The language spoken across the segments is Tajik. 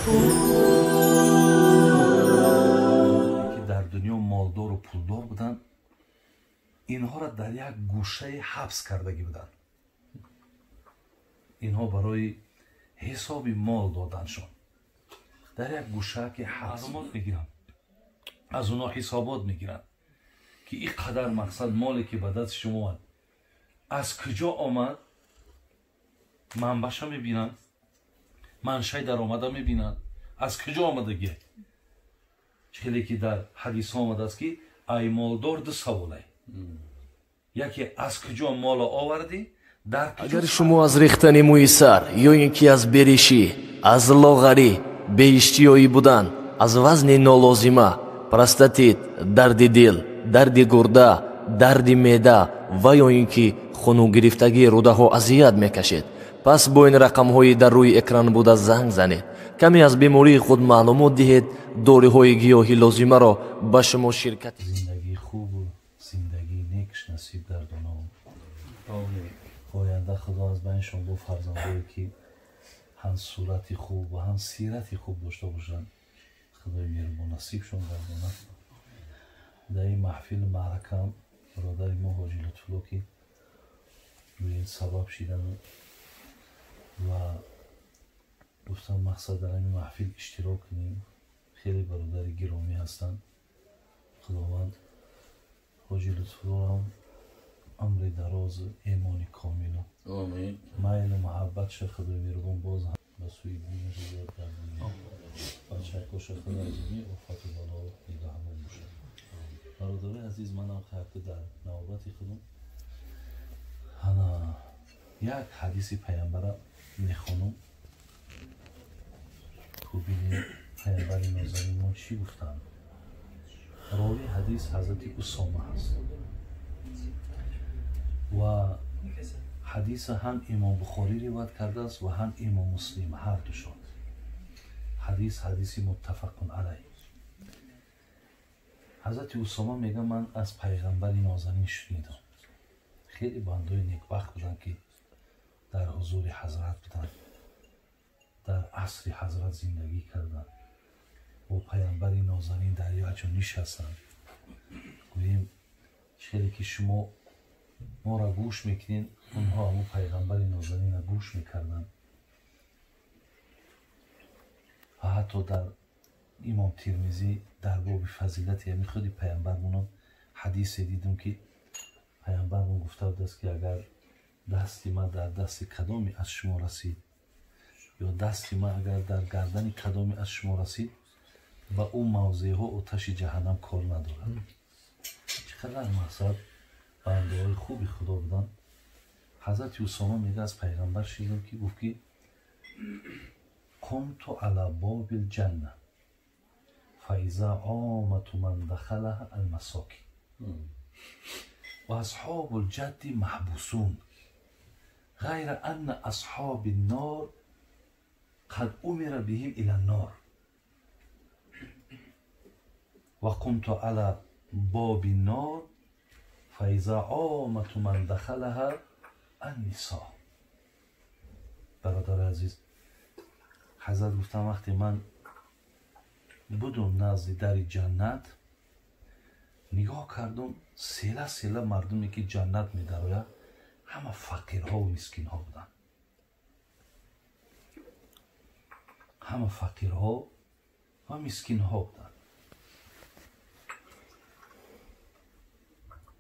Ки дар дунё молдору пулдор буданд, инҳоро дар як гӯшаи ҳабс кардагӣ буданд. Инҳо барои ҳисоби мол доданшон дар як гӯша ки ҳабс мегиранд, аз онҳо ҳисобот мегиранд, ки ин қадар мақсад моле ки ба дасти шумо омад аз куҷо омад, манбаша мебинанд, маншаи даромада мебинанд, аз куҷо омадагие. Хеле ки дар ҳадисҳо омадааст, ки ай молдор ду саволай: яке аз куҷо моло овардӣ, дар агар шумо аз рехтани мӯи сар ё ин ки аз беришӣ, аз лоғарӣ, беиштиёӣ будан, аз вазни нолозима, простатит, дарди дил, дарди гурда, дарди меъда ва ё ин ки хунугирифтагии рӯдаҳо азият мекашед, пас бо ин рақамҳои дар рӯи экран буда занг занед. Каме аз бемории худ маълумот диҳед, доруҳои гиёҳи лозимаро ба шумо ширкат. Зиндагии хубу зиндагии некш насиб гардонад. Оянда Худо аз байншон бо фарзандое ки ҳам сурати хуб ва ҳам сирати хуб дошта бошанд, Худои меҳрубон насибшон гардонад. Дар ин маҳфилу маъракам бародари мо Ҳоҷи Лутфулло, ки рӯи ин сабаб шидану ва гуфтам мақсад дар ҳамин маҳфил иштирок кунем, хеле бародари гиромӣ ҳастанд. Худованд Ҳоҷи Лутфуллоам амри дарозу эмони комилу майлу муҳаббатша Худои меҳрубон боз ба сӯи дини зиёд гардонад. Бачакоша Худо аз ҷамеи офату бало нигаҳбон бошад. Бародарои азиз, манам хайрки дар навбати худам ҳана як ҳадиси паямбара мехонам. Бубинем паямбари нозанин мо чӣ гуфтанд. Ровии ҳадис ҳазрати Усома ҳаст ва ҳадиса ҳам Имом Бухорӣ ривоят кардааст ва ҳам Имом Муслим, ҳар душон. Ҳадис ҳадиси муттафақун алайҳ. Ҳазрати Усома мегӯяд: ман аз пайғамбари нозанин шунидам. Хеле бандои некбахт буданд, ки дар ҳузури ҳазрат буданд, дар асри ҳазрат зиндагӣ карданд, бо пайғамбари нозанин дар як ҷо нишастанд. Гӯем, хеле ки шумо моро гӯш мекунед, онҳо ҳамун пайғамбари нозанинро гӯш мекарданд. Ва ҳатто дар Имом Тирмизӣ дар боби фазилати ҳамин худи пайғамбармонам ҳадисе дидум, ки пайғамбармон гуфта будааст, ки агар дасти ман дар дасти кадоме аз шумо расид ё дасти ман агар дар гардани кадоме аз шумо расид, ба ӯ мавзеъҳо оташи ҷаҳаннам кор надорад. Чӣ қадар мақсад бандаҳои хуби Худо буданд. Ҳазрати Усома мегӯяд: аз пайғамбар шунидам, ки гуфт, ки қумту ала боби лҷанна фаиза омату ман дахалаҳа алмасокин ва асҳобу лҷадди маҳбусун ғайра анна асҳоби ннор қад умира биҳим ила ннор ва қумту ала боби ннор фаиза омату ман дахалаҳа аннисо. Бародари азиз, ҳазрат гуфтам, вақте ман будум назди дари ҷаннат, нигоҳ кардум, села села мардуме ки ҷаннат медарояд, ҳама фақирҳову мискинҳо буданд. Ҳама фақирҳо ва мискинҳо буданд.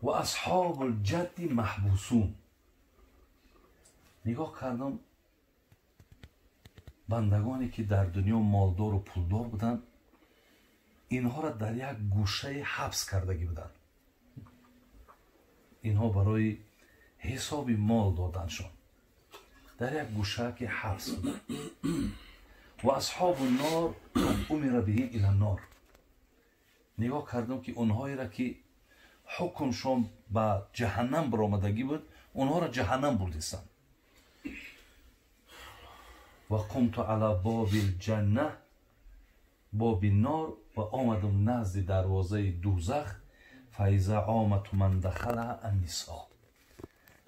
Ва асҳобу лҷадди маҳбусун. Нигоҳ кардам, бандагоне ки дар дунё молдору пулдор буданд, инҳоро дар як гӯшаи ҳабс кардагӣ буданд. Инҳо барои ҳисоби мол доданшон дар як гӯша ки ҳабс буданд. Ва асҳобу ннор қад умира биҳим ила ннор. Нигоҳ кардам, ки онҳоеро ки ҳукмшон ба ҷаҳаннам баромадагӣ буд, онҳоро ҷаҳаннам бурдистанд. Ва қумту ала боби лҷанна боби ннор, ва омадам назди дарвозаи дӯзах, фаиза омату ман дахалаҳа аннисо.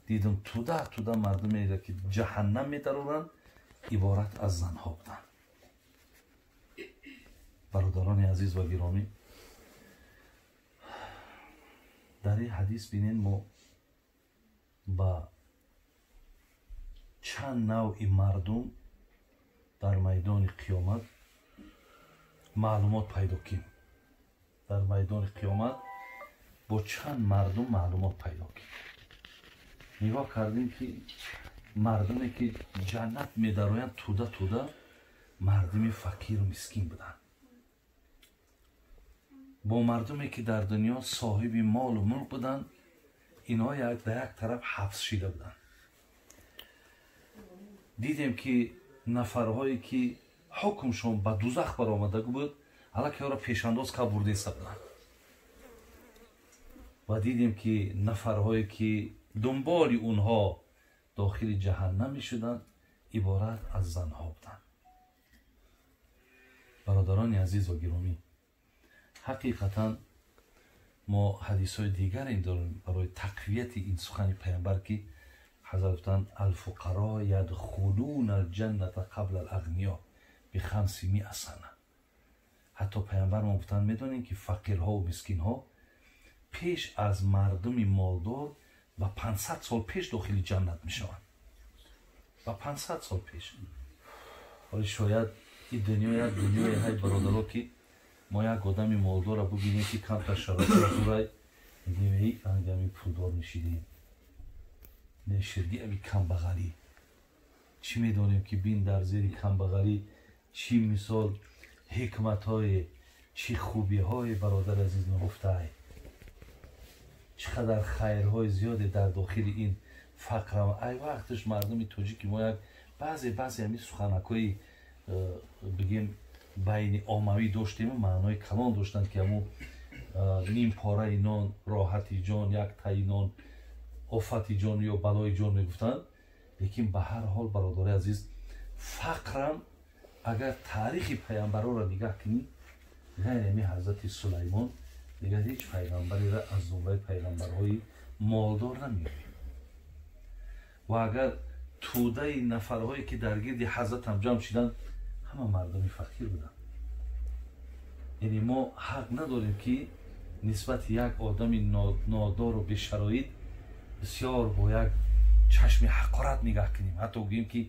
Дидам туда туда мардумеро ки ҷаҳаннам медароранд, иборат аз занҳо буданд. Бародарони азиз ва гиромӣ, дар ин ҳадис бинед, мо ба чанд навъи мардум дар майдони қиёмат маълумот пайдо кунем. Дар майдони қиёмат бо чанд мардум маълумот пайдо кунем. Нигоҳ кардем, ки мардуме ки ҷаннат медароянд, туда туда мардуми фақиру мискин буданд. Бо мардуме ки дар дунё соҳиби молу мулк буданд, инҳо дар як тараф ҳабс шида буданд. Дидем, ки нафарҳое ки ҳукмшон ба дузах баромада буд, аллакай ора пешандоз кард бурдеста буданд. Ва дидем, ки нафарҳое ки дунболи онҳо дохили ҷаҳаннам мешуданд, иборат аз занҳо буданд. Бародарони азиз ва гиромӣ, ҳақиқатан мо ҳадисҳои дигаре дорем барои тақвияти ин сухани паямбар, ки ҳазрат гуфтанд: алфуқаро ядхулуна алҷанната қабла алағниё бихамсимиа сана. Ҳатто паямбар мо гуфтанд: медонем, ки фақирҳову мискинҳо пеш аз мардуми молдор ба 500 сол пеш дохили ҷаннат мешаванд, ба 500 сол пеш. Ҳоли шояд ин дунё як дунёе ҳай, бародаро, ки мо як одами молдорро бубинем, ки камтар шароитро дурай, мегӯем: эй, ангами пулдор мешидем, не ширги аби камбағалӣ. Чӣ медонем, ки бин, дар зери камбағалӣ чӣ мисол ҳикматҳое, чӣ хубиҳое, бародари азиз, нуҳуфтаай, чӣ қадар хайрҳои зиёде дар дохили ин фақр. Ай вақташ мардуми тоҷики мо як баъзе баъзе ҳамин суханакҳои бигем байни оммавӣ доштему маънои калон доштанд, ки ҳамун ним пораи нон роҳати ҷон, як таи нон офати ҷон ё балои ҷон мегуфтанд. Лекин ба ҳар ҳол, бародари азиз, фақрам агар таърихи паямбарҳоро нигаҳ кунӣ, ғайри ҳамин ҳазрати Сулаймон дигар ҳеҷ пайғамбареро аз зумраи пайғамбарҳои молдор намеёбем. Ва агар тӯдаи нафарҳое ки дар гирди ҳазратам ҷамъ шиданд, ҳама мардуми фақир буданд. Яъне мо ҳақ надорем, ки нисбати як одами нодору бешароит бисёр бо як чашми ҳақорат нигаҳ кунем, ҳатто гӯем, ки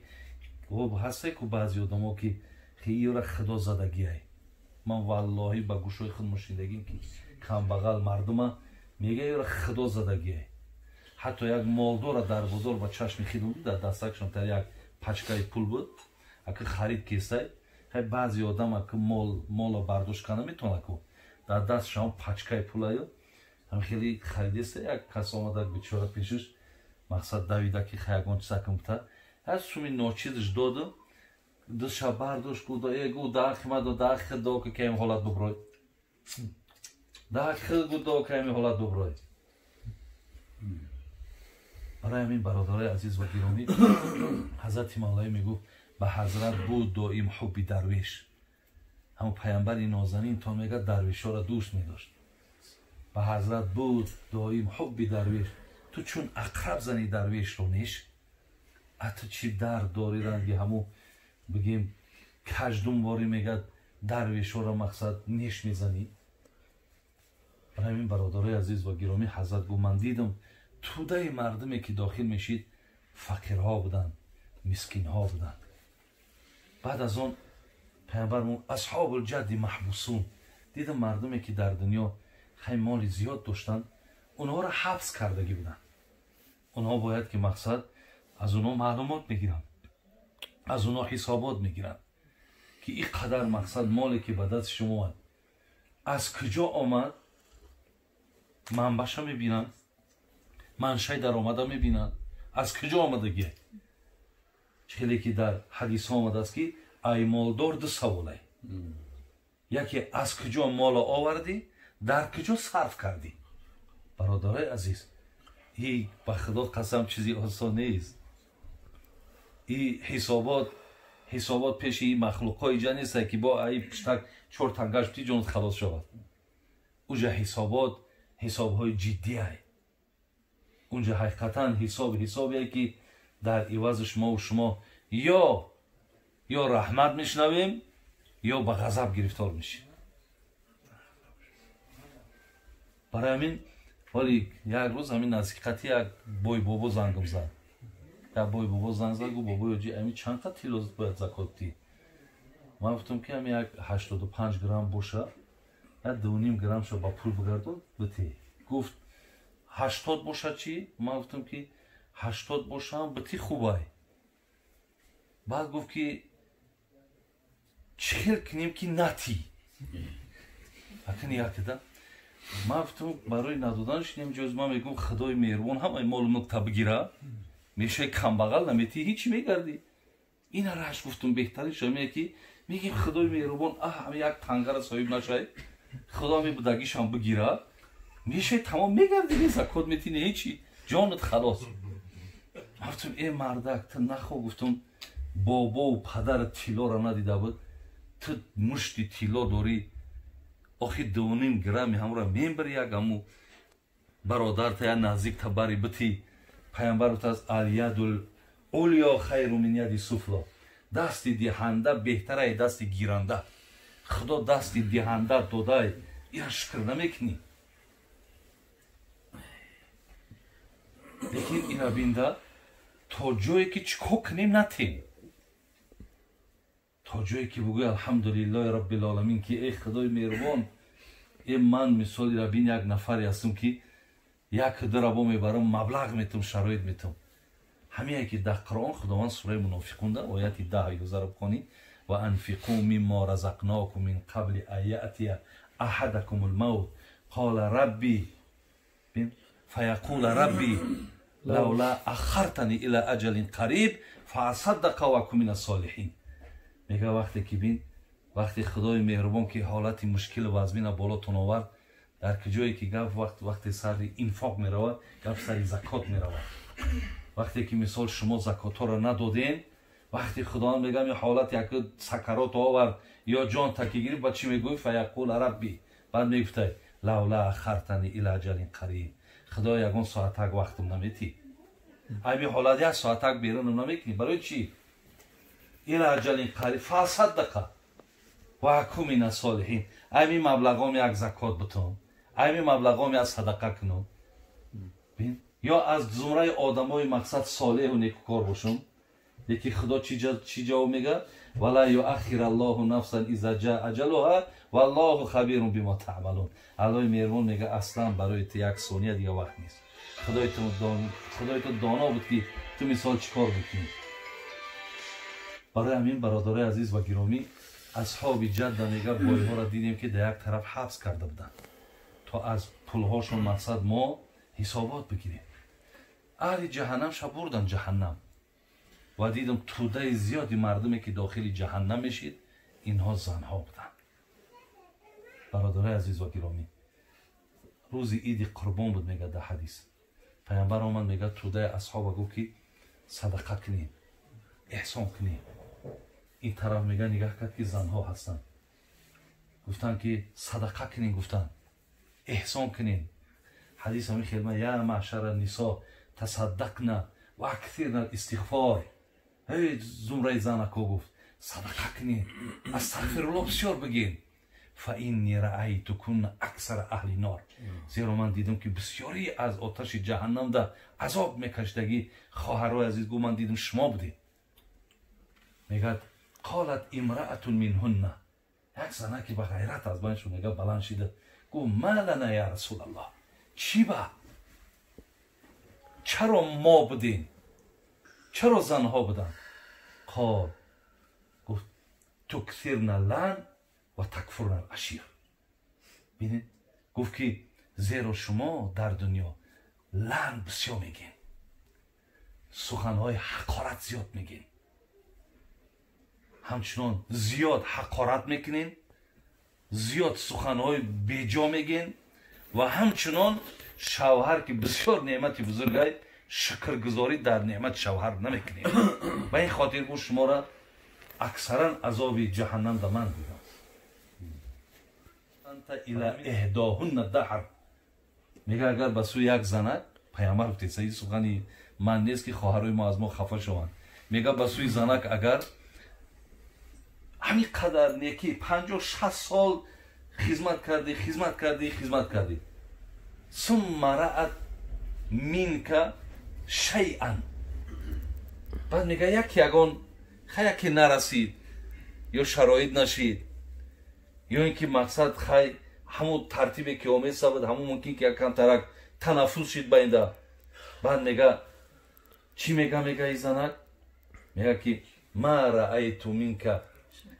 ҳасте ку баъзе одамо, ки хиёра худо задагиай. Ман валлоҳӣ ба гӯшҳои худ мошиндагим, ки камбағал мардума мега: ёра худо задагиай. Ҳатто як молдора дар бозор ба чашми хидм, дар дастакшон тар як пачкаи пул буд, ака харид кестай. Хай, баъзе одам ака моло бардошт кана метавона ку дар дастшон пачкаи пулаю ҳам хеле харидеста. Як кас омада, бечора, пешаш мақсад давида, ки хай ягон чиза кун, ҳар суми ночизш доду, душа бардошт, гу э, гу дахи ма до дахи до ки каем ҳолат буброй, дахи гу до каем ҳолат буброй. Барои ҳамин, бародарои азиз ва гиромӣ, ҳазрати Мавлавӣ мегуфт: ба ҳазрат буд доим ҳубби дарвеш. Ҳамн паямбари нозанин то мегӯяд, дарвешҳоро дӯст медошт. Ба ҳазрат буд доим ҳубби дарвеш, ту чун ақраб зани дарвешро неш. А ту чӣ дард дорӣ, ранги ҳамун бигем каждумворӣ, мегӯяд, дарвешҳоро мақсад неш мезанӣ. Барои ҳамин, бародарои азиз ва гиромӣ, ҳазрат гуфт: ман дидам, тӯдаи мардуме ки дохил мешид, фақирҳо буданд, мискинҳо буданд. Баъд аз он паямбар: асҳобулҷадди маҳбусун. Дидам, мардуме ки дар дунё хай моли зиёд доштанд, онҳоро ҳабс кардагӣ буданд. Онҳо бояд ки мақсад аз онҳо маълумот мегиранд, аз онҳо ҳисобот мегиранд, ки ин қадар мақсад моле ки ба дасти шумо омад, аз куҷо омад. Манбаша мебинанд, маншаи даромада мебинанд, аз куҷо омадагие. Хеле ки дар ҳадисҳо омадааст, ки ай молдор ду саволай: яке, аз куҷо моло овардӣ, дар куҷо сарф кардӣ. Бародарои азиз, и ба худо қасам, чизи осон нест. И ҳисобот, ҳисобот пеши ин махлуқҳо иҷа неста, ки бо ай пиштак чор тангаш бити, ҷонат халос шавад. Уҷа ҳисобот ҳисобҳои ҷиддиай. Унҷа ҳақиқатан ҳисоб ҳисобе, ки дар ивази шумову шумо ё раҳмат мешунавем, ё ба ғазаб гирифтор мешем. Барои ҳамин вале як рӯз ҳамин наздиқати як бой бобо зангам зад. Як бой бобо занг зад, гуфт бобои ҳоҷӣ ҳамин чанд та тилло бояд закот дӣ? Ман гуфтам ки ҳамин як 85 грамм боша, як 2.5 граммшо ба пул бигардон битӣ. Гуфт 80 боша чӣ? Ман гуфтам ки 80 бошам битӣ хубай. Баъд гуфт ки чӣ хел кунем ки натӣ? Акн якда ман гуфтам барои надоданаш ҷоз ман мегӯм худои меҳрубон ҳамаи молу мулкта бигира, мешавӣ камбағал наметӣ ҳичи мегардӣ. Ина раш гуфтам беҳтарин шамие ки мегим худои меҳрубон ҳама як тангара соҳиб нашай, худо ҳами будагишам бигира, мешавӣ тамом мегардӣ, не закот метӣ не ҳичи, ҷонат халос. Ман гуфтам э мардак ту нахо, гуфтам бобову падарат тиллоро надида буд, ту мушти тилло дорӣ, охи 2.5 грамми ҳамро мебари як ҳаму бародарта як наздикта бари битӣ. Пайғамбар гуфтааст ал-ядул улё хайру мин яди суфло, дасти диҳанда беҳтарай дасти гиранда. Худо дасти диҳанда додай, ира шукр намекунӣ. Лекин ира бинда то ҷое ки чӣ кор кунем натем, то ҷое ки бугӯй алҳамдулиллоҳи роббил оламин ки эй худои меҳрубон, э ман мисол ира бин як нафаре ҳастам ки як дурабо мебарам, маблағ метам, шароит метам. Ҳамие ки дар Қуръон Худованд сураи Мунофиқун дар ояти 10-11 бихонӣ, ва анфиқу мимма разақнокум мин қабли ан яътия аҳадакумул мавт қола рабби фаяқула рабби лавла аххартани ила аҷалин қариб фаасаддақа ва акун минас солиҳин. Мега вақте ки бин, вақте Худои меҳрубон ки ҳолати мушкилу вазмина болотон овард, дар ҷое ки гап вақте сари инфоқ меравад, гап сари закот меравад. Вақте ки мисол шумо закотҳоро надоден, вақте Худованд мегӯяд ин ҳолат як сакарот овард ё ҷон таки гирифт, ба чӣ мегӯй? Фаяқула рабби, баъд мегуфтай лавла аххартани ила аҷалин қариб, Худо ягон соатак вақтам наметӣ, ҳамин ҳолат як соатак берунам намекунӣ, барои чӣ? Ила аҷалин қариб фасаддақа ва акун минас солиҳин, ҳамин маблағом як закот бутон, ҳамин маблағом як садақа кунам, ё аз зумраи одамои мақсад солеҳу некукор бошам. Лекин Худо чӣ ҷавоб мегӯяд? Вала юаххираллоҳу нафсан иза ҷаа аҷалуҳа валлоҳу хабирун бима таъмалун. Аллоҳи меҳрубон мегӯяд аслан барои ту як сония дига вақт нест. Худои ту доно буд ки ту мисол чӣ кор мекунӣ. Барои ҳамин бародарои азиз ва гиромӣ, асҳоби ҷадда мегӯяд бойҳоро дидем ки дар як тараф ҳабс карда буданд то аз пулҳошон мақсад мо ҳисобот бигирем. Аҳли ҷаҳаннам ша бурдан ҷаҳаннам ва дидам тӯдаи зиёди мардуме ки дохили ҷаҳаннам мешид, инҳо занҳо буданд. Бародарои азиз ва гиромӣ, рӯзи иди қурбон буд, мегӯяд дар ҳадис. Пайғамбар омад, мегӯяд тӯдаи асҳоба гуфт ки садақа кунем, эҳсон кунем. Ин тараф мегӯяд нигаҳ кард ки занҳо ҳастанд. Гуфтанд ки садақа кунем, гуфтанд эҳсон кунем. Ҳадис ҳамин хелма я маъшара нисо тасаддақна ва аксирна истиғфор. Эй зумраи занако, гуфт садақа кунем, астағфируллоҳ бисёр бигин. Фа инни раайтукунна аксара аҳли нор, зеро ман дидам ки бисёре аз оташи ҷаҳаннамда азоб мекашидагӣ хоҳарои азиз, гуфт ман дидам шумо будед. Мегӯяд қолат имраатун минҳунна, як занаки ба ғайрат аз байншон мегӯяд баланд шида гуфт ма лана я расулаллоҳ, чӣ ба, чаро мо будем, чаро занҳо буданд? Қол, гуфт туксирна лан ва такфурна ашир. Бинед, гуфт ки зеро шумо дар дунё лан бисёр мегин, суханҳои ҳақорат зиёд мегин, ҳамчунон зиёд ҳақорат мекунен, зиёд суханҳои беҷо мегин ва ҳамчунон шавҳар ки бисёр неъмати бузургай, шукргузорӣ дар неъмати шавҳар намекунем. Ба ин хотир гуфт шуморо аксаран азоби ҷаҳаннам да ман дидам. Анта ила эҳдоҳунна даҳр, мега агар ба сӯи як занак, пайғамбар гуфтед саи сухани ман нест ки хоҳарои мо аз мо хафа шаванд, мега ба сӯи занак агар ҳамин қадар некӣ 50-60 сол хизмат кардӣ, хизмат кардӣ, хизмат кардӣ, Сумма раат минка шайъан. Баъд мега як ягон хай яке нарасид ё шароит нашид ё ин ки мақсад хай ҳамун тартибе ки омесавад ҳамун мумкин ки як камтарак танаффус шид байнда. Баъд мега чӣ мега мега и занак мега ки ма раайту минка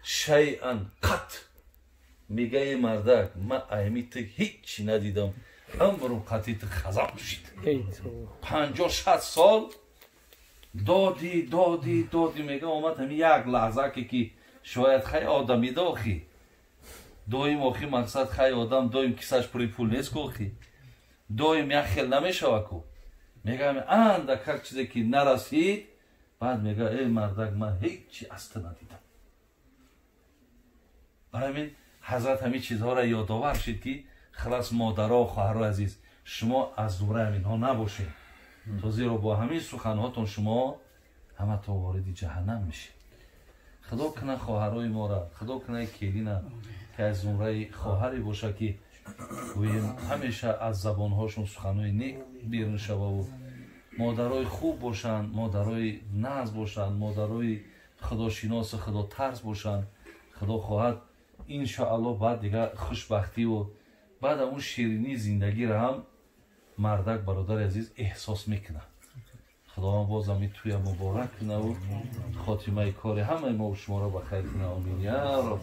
шайъан қат. Мега е мардак ма айми ту ҳичи надидам, амру қати ту хазам шид. 50-60 сол доди доди доди мега омад ҳами як лаҳзаке ки шояд хай одами дохи доим охи мақсад хай одам доим кисаш пури пул нест ку охи доим як хел намешава ку. Мега андак ҳар чизе ки нарасид баъд мега э мардак ман ҳечи аз ту надидам. Барои ҳамин ҳазрат ҳамин чизҳоро ёдовар шид ки халас модаро хоҳарои азиз шумо аз зумраи ҳаминҳо набошед, то зеро бо ҳамин суханҳотон шумо ҳаматон вориди ҷаҳаннам мешед. Худо куна хоҳарои мора, худо куна келина ки аз зумраи хоҳаре боша ки гӯем ҳамеша аз забонҳошон суханҳои нек берун шававу модарои хуб бошанд, модарои нағз бошанд, модарои худошиносу худотарс бошанд. Худо хоҳад иншоаллоҳ баъд дигар хушбахтиву баъд он ширинии зиндагиро ҳам мардак бародари азиз эҳсос мекунад. Худованд боз ҳамин туя муборак кунаву хотимаи кори ҳамаи мо шуморо ба хайр куна. Омин я раб.